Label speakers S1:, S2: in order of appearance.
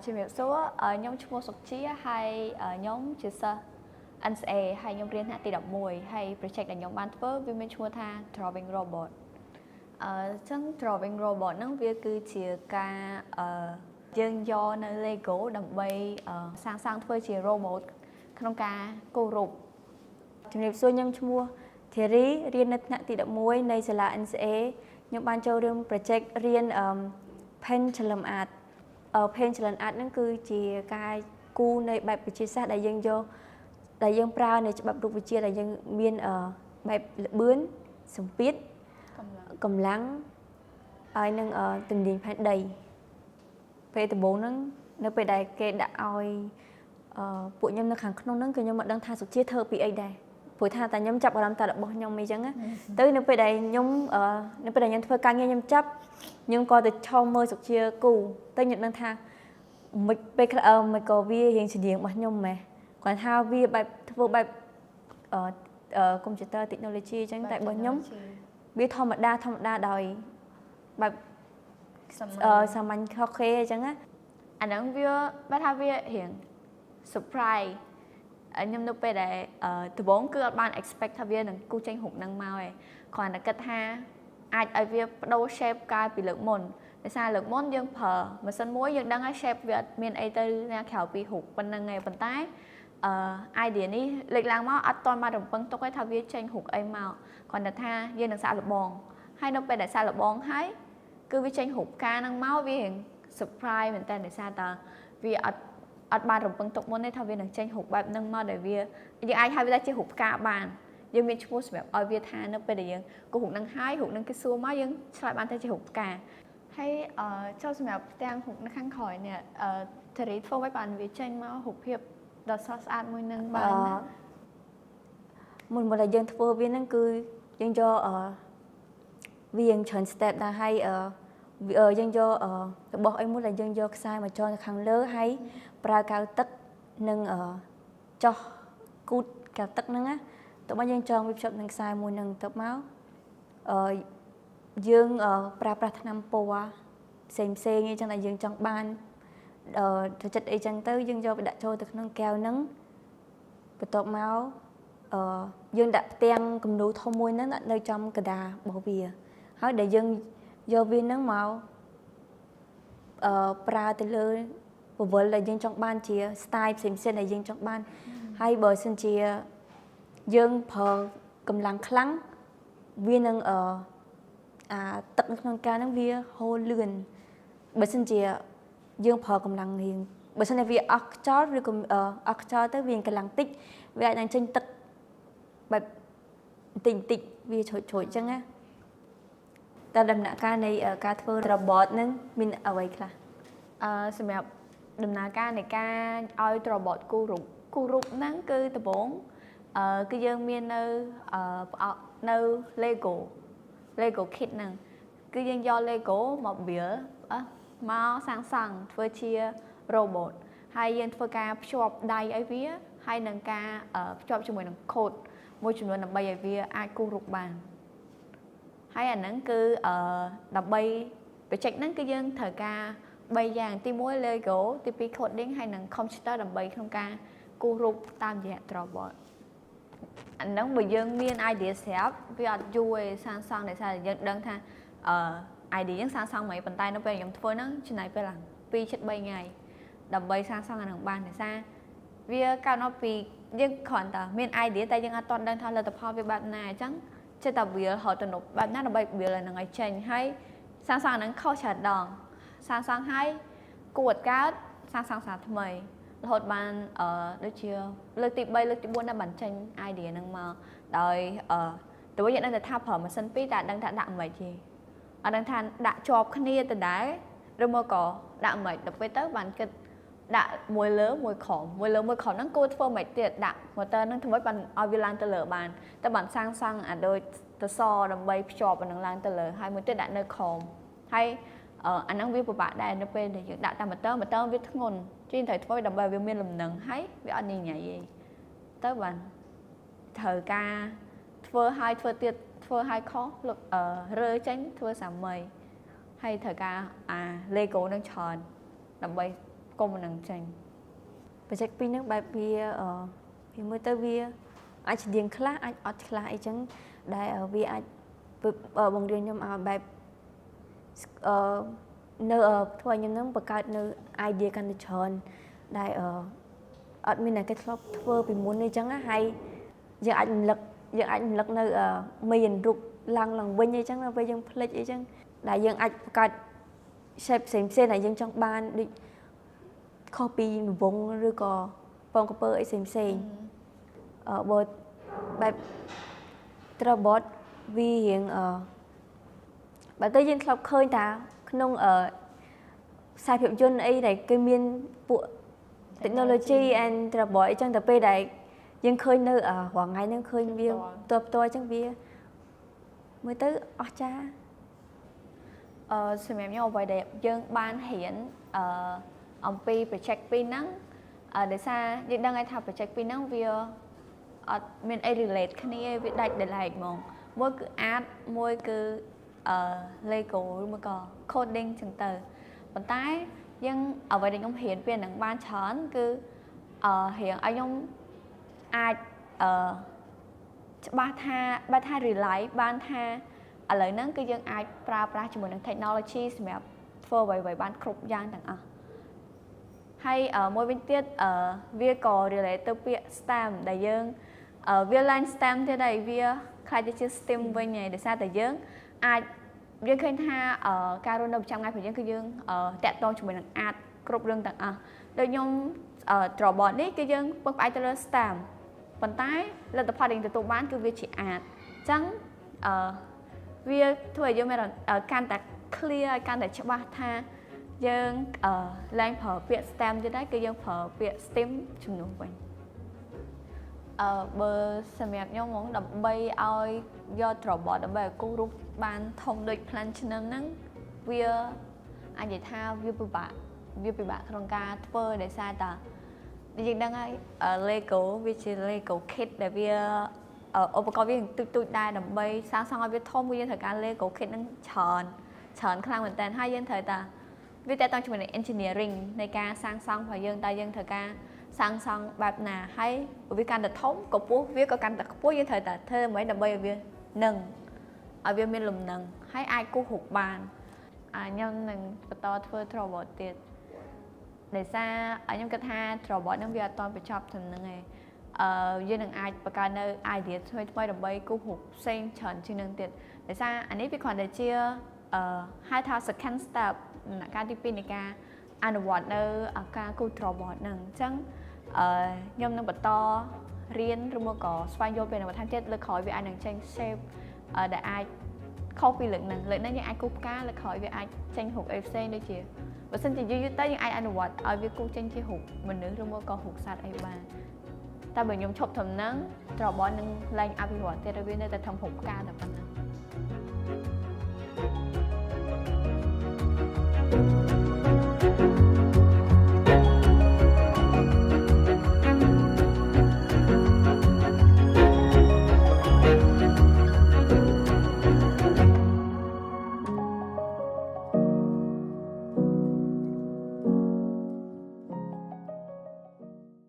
S1: ជំរាបសួរខ្ញុំឈ្មោះសុកជាហើយខ្ញុំជាសិស្ស NCA ហើយខ្ញុំរៀនថ្នាក់ទី11ហើយ project ដែលខ្ញុំបានធ្វើវាមានឈ្មោះថា drawing robot។ អឺចឹង drawing robot ហ្នឹងវាគឺជាការយើងយកនៅ Lego ដើម្បីសាងសង់ធ្វើជា robot ក្នុងការគូររូប។
S2: ជំរាបសួរខ្ញុំឈ្មោះធីរីរៀននៅថ្នាក់ទី11នៃសាលា NCA ខ្ញុំបានចូលរួម project រៀន Pendulum Art។ Pendulum Art ហ្នឹងគឺជាការគូរនៃបែបវិទ្យាសាស្ត្រដែលយើងយកដែលយើងប្រើនៅច្បាប់រូបវិទ្យាដែលយើងមានបែបល្បឿនសម្ពាធកម្លាំងហើយនឹងទំនាញផែនដីពេលដំបូងហ្នឹងនៅពេលដែលគេដាក់ឲ្យពួកខ្ញុំនៅខាងក្នុងហ្នឹងគឺខ្ញុំមិនដឹងថាសុជាធ្វើពីអីដែរព្រោះថាតែខ្ញុំចាប់អារម្មណ៍តែរបស់ខ្ញុំអីចឹងណាទៅនៅពេលដែលខ្ញុំនៅពេលដែលខ្ញុំធ្វើការងារខ្ញុំចាប់ខ្ញុំក៏ទៅឈរមើលសុជាគូទៅខ្ញុំដឹងថាមិនពេលខ្លះមិនក៏វារៀងស្តៀងរបស់ខ្ញុំម៉េះគាត់ថាវាបែបធ្វើបែបអឺកុំព្យូទ័រ technology អញ្ចឹងតែរបស់ខ្ញុំវាធម្មតាធម្មតាដោយបែបសាមញ្ញខុសគេអញ្ចឹងណា។
S1: អាហ្នឹងវាបើថាវារៀង surprise ខ្ញុំនៅពេលដែលដំបូងគឺអត់បាន expect ថាវានឹងគូចេញរូបហ្នឹងមកឯងគ្រាន់តែគិតថាអាចឲ្យវាបដូរ shape កាលពីលើកមុនដោយសារលើកមុនយើងប្រើម៉ាស៊ីនមួយយើងដឹងហើយ shape វាអត់មានអីទៅណាក្រៅពីរូបប៉ុណ្្នឹងឯងប៉ុន្តែអឺ idea នេះលើកឡើងមកអត់ទាន់បានរំពឹងទុកទេថាវាចេញរូបអីមកគ្រាន់តែថាយើងនឹងសាកល្បងហើយនៅពេលដែលសាកល្បងហើយគឺវាចេញរូបការហ្នឹងមកវារៀង surprise មែនតើដោយសារតើវាអត់បានរំពឹងទុកមុនទេថាវានឹងចេញរូបបែបហ្នឹងមកដែលវាយើងអាចហៅវាថាជារូបផ្កាបានយើងមានឈ្មោះសម្រាប់ឲ្យវាថានៅពេលដែលយើងគូររូបហ្នឹងហើយរូបហ្នឹងគេសួរមកយើងឆ្លើយបានតែជារូបផ្កាហើយអឺចូលសម្រាប់ផ្ទាំងរូបនៅខាងក្រោយនេះអឺធារីធ្វើឲ្យបានវាចេញមករូបភាពដ៏ស្រស់ស្អាតមួយនឹងបានណា?
S2: មុនដែលយើងធ្វើវាហ្នឹងគឺយើងយកអឺវាច្រើន step ដែរហើយអឺយើងយករបស់អីមួយដែលយើងយកខ្សែមកចងនៅខាងលើហើយប្រើកៅទឹកនិងចោះគូតកៅទឹកហ្នឹងណាតើមកយើងចងវាភ្ជាប់នឹងខ្សែមួយនឹងទៅមកអឺយើងប្រើប្រាស់ថ្នាំពណ៌ផ្សេងផ្សេងអីចឹងដែលយើងចង់បានអឺចូលចិត្តអីចឹងទៅយើងយកវាដាក់ចូលទៅក្នុងកែវហ្នឹងបន្ទាប់មកអឺយើងដាក់ផ្ទាំងគំនូធំមួយហ្នឹងដាក់នៅចំកដារបស់វាហើយដែលយើងយកវាហ្នឹងមកអឺប្រើទៅលើពវល់ដែលយើងចង់បានជា style ផ្សេងផ្សេងដែលយើងចង់បានហើយបើសិនជាយើងប្រើកម្លាំងខ្លាំងវានឹងអឺអាទឹកនៅក្នុងការហ្នឹងវាហូរលឿនបើសិនជាយើងប្រើកម្លាំងរៀងបើសិនជាវាអស់ខ្យល់ឬក៏អស់ខ្យល់ទៅវាកម្លាំងតិចវាអាចនឹងចេញទឹកបែបបន្តិចបន្តិចវាជ្រួចជ្រួចអញ្ចឹងណាតើដំណាក់កាលនៃការធ្វើ robot ហ្នឹងមានអ្វីខ្លះ?
S1: សម្រាប់ដំណើរការនៃការឲ្យ robot គូររូបគូររូបហ្នឹងគឺដំបូងគឺយើងមាននៅប្រអប់នៅ Lego kit ហ្នឹងគឺយើងយក Lego មក build មកសាងសង់ធ្វើជា robot ហើយយើងធ្វើការភ្ជាប់ដៃឲ្យវាហើយនឹងការភ្ជាប់ជាមួយនឹង code មួយចំនួនដើម្បីឲ្យវាអាចគូររូបបានហើយអាហ្នឹងគឺដើម្បី project ហ្នឹងគឺយើងត្រូវការ3យ៉ាងទី1 Lego ទី2 coding ហើយនិង computer ដើម្បីក្នុងការគូររូបតាមរយៈ robot។ អាហ្នឹងបើយើងមាន idea ស្រាប់វាអត់យូរទេសាងសង់ដោយសារតែយើងដឹងថាអឺ idea យើងសាងសង់មិនប៉ុន្តែនៅពេលខ្ញុំធ្វើហ្នឹងចំណាយពេលឡើង2ជិត3ថ្ងៃដើម្បីសាងសង់អាហ្នឹងបានដោយសារវាកើតមកពីយើងគ្រាន់តែមាន idea តែយើងអត់ទាន់ដឹងថាលទ្ធផលវាបែបណាអញ្ចឹងចិត្តតែវារត់ទៅនុបែបណាដើម្បី build អាហ្នឹងឲ្យចេញហើយសាងសង់អាហ្នឹងខុសច្រើនដងសាងសង់ហើយគួរអត់កើតសាងសង់សារថ្មីរហូតបានអឺដូចជាលើកទី3លើកទី4ដែលបានចេញ idea ហ្នឹងមកដោយអឺតើយើងដឹងតែថាប្រើម៉ាស៊ីនពីរតែអត់ដឹងថាដាក់មិនទេអត់ដឹងថាដាក់ជាប់គ្នាទៅដែរឬមកក៏ដាក់មិនដល់ពេលទៅបានគិតដាក់មួយលើមួយក្រោមមួយលើមួយក្រោមហ្នឹងគួរធ្វើមិនទៀតដាក់ motor ហ្នឹងធ្វើម៉េចបានឲ្យវាឡើងទៅលើបានតែបានសាងសង់អាដូចទៅសដើម្បីភ្ជាប់អាហ្នឹងឡើងទៅលើហើយមួយទៀតដាក់នៅក្រោមហើយអាហ្នឹងវាពិបាកដែរនៅពេលដែលយើងដាក់តាម motor motor វាធ្ងន់ជាងត្រូវធ្វើដើម្បីវាមានលំនឹងហើយវាអត់ញញ៉ៃទេទៅបានត្រូវការធ្វើឲ្យធ្វើទៀតធ្វើឲ្យខុសលុបរើចេញធ្វើសាមីហើយត្រូវការអា Lego នឹងច្រើនដើម្បីផ្គ ផ្គុំនឹងចេញ
S2: project ពីរហ្នឹងបែបវាអឺវាមើលទៅវាអាចស្តៀងខ្លះអាចអត់ខ្លះអីចឹងដែលវាអាចបង្រៀនខ្ញុំឲ្យបែបអឺនៅធ្វើឲ្យខ្ញុំនឹងបង្កើតនៅ idea កាន់តែច្រើនដែលអឺអត់មានអ្នកគេធ្លាប់ធ្វើពីមុនទេចឹងណាហើយយើងអាចរំលឹកនៅមេរៀនរូបឡើងឡើងវិញអីចឹងដល់ពេលយើងភ្លេចអីចឹងដែលយើងអាចបង្កើត shape ផ្សេងផ្សេងដែលយើងចង់បានដូចខុសពីរង្វង់ឬក៏ពងក្រពើអីផ្សេងផ្សេងអឺបើបែប robot វារៀងអឺបើទៅយើងធ្លាប់ឃើញតាក្នុងអឺខ្សែភាពយន្តអីដែលគេមានពួក technology and robot អីចឹងតែពេលដែលយើងឃើញនៅរាល់ថ្ងៃហ្នឹងឃើញវាផ្ទាល់ផ្ទាល់អញ្ចឹងវាមើលទៅអស្ចារ្យ
S1: សម្រាប់ខ្ញុំអ្វីដែលយើងបានរៀនអឺអំពី project ពីរហ្នឹងអឺដោយសារយើងដឹងហើយថា project ពីរហ្នឹងវាអត់មានអី relate គ្នាវាដាច់ដោយឡែកហ្មងមួយគឺ art មួយគឺអឺ Lego ឬមួយក៏ coding ចឹងទៅប៉ុន្តែយើងអ្វីដែលខ្ញុំរៀនពីហ្នឹងបានច្រើនគឺអឺរៀនឲ្យខ្ញុំអាចអឺច្បាស់ថាបើថា rely បានថាឥឡូវហ្នឹងគឺយើងអាចប្រើប្រាស់ជាមួយនឹង technology សម្រាប់ធ្វើអ្វីៗបានគ្រប់យ៉ាងទាំងអស់ហើយមួយវិញទៀតវាក៏ relate ទៅពាក្យ STEM ដែលយើងវា line STEM ទៀតហើយវាក្លាយទៅជា STEM វិញហើយដោយសារតែយើងអាចយើងឃើញថាការរស់នៅប្រចាំថ្ងៃរបស់យើងគឺយើងតាក់ទងជាមួយនឹង art គ្រប់រឿងទាំងអស់ដូចខ្ញុំ robot នេះគឺយើងពឹងផ្អែកទៅលើ STEM ប៉ុន្តែលទ្ធផលដែលយើងទទួលបានគឺវាជា art អញ្ចឹងអឺវាធ្វើឲ្យយើងមានកាន់តែ clear ឲ្យកាន់តែច្បាស់ថាយើងអឺឡើងប្រើពាក្យ STEM ទៀតហើយគឺយើងប្រើពាក្យ STEAM ជំនួសវិញអឺបើសម្រាប់ខ្ញុំហ្មងដើម្បីឲ្យយក robot ដើម្បីឲ្យគូររូបបានធំដូច plan ឆ្នាំហ្នឹងវាអាចនិយាយថាវាពិបាកក្នុងការធ្វើដោយសារតាយើងដឹងហើយ Lego វាជា Lego kit ដែលវាឧបករណ៍វាទូចទូចដែរដើម្បីសាងសង់ឲ្យវាធំគឺយើងត្រូវការ Lego kit ហ្នឹងច្រើនច្រើនខ្លាំងមែនតើហើយយើងត្រូវតាវាតើតជាមួយនឹង engineering នៃការសាងសង់របស់យើងតើយើងត្រូវការសាងសង់បែបណាហើយវាកាន់តែធំកម្ពស់វាក៏កាន់តែខ្ពស់យើងត្រូវតែធ្វើម៉េចដើម្បីឲ្យវានឹងឲ្យវាមានលំនឹងហើយអាចគូសរូបបានអាខ្ញុំនឹងបន្តធ្វើ robot ទៀតដោយសារខ្ញុំគិតថា robot ហ្នឹងវាអត់ទាន់បញ្ចប់ត្រឹមហ្នឹងឯងអឺយើងនឹងអាចបង្កើតនៅ idea ថ្មីថ្មីដើម្បីគូសរូបផ្សេងច្រើនជាងនឹងទៀតដោយសារអានេះវាគ្រាន់តែជាអឺហៅថា second step ដំណាក់កាលទី2នៃការអនុវត្តនៅការគូស robot ហ្នឹងអញ្ចឹងអឺខ្ញុំនឹងបន្តរៀនឬមកក៏ស្វែងយល់ពីបន្ថែមទៀតលើក្រោយវាអាចនឹងចេញ shape ដែលអាចខុសពីលើកហ្នឹងលើកហ្នឹងយើងអាចគូសផ្កាលើក្រោយវាអាចចេញរូបអីផ្សេងដូចជាបើសិនជាយូរយូរទៅយើងអាចអនុវត្តឲ្យវាគូសចេញជារូបមនុស្សឬមកក៏រូបសត្វអីបានតែបើខ្ញុំឈប់ត្រឹមហ្នឹង robot នឹងលែងអភិវឌ្ឍទៀតវានៅតែធ្វើរូបផ្កាតែប៉ុណ្ណឹង។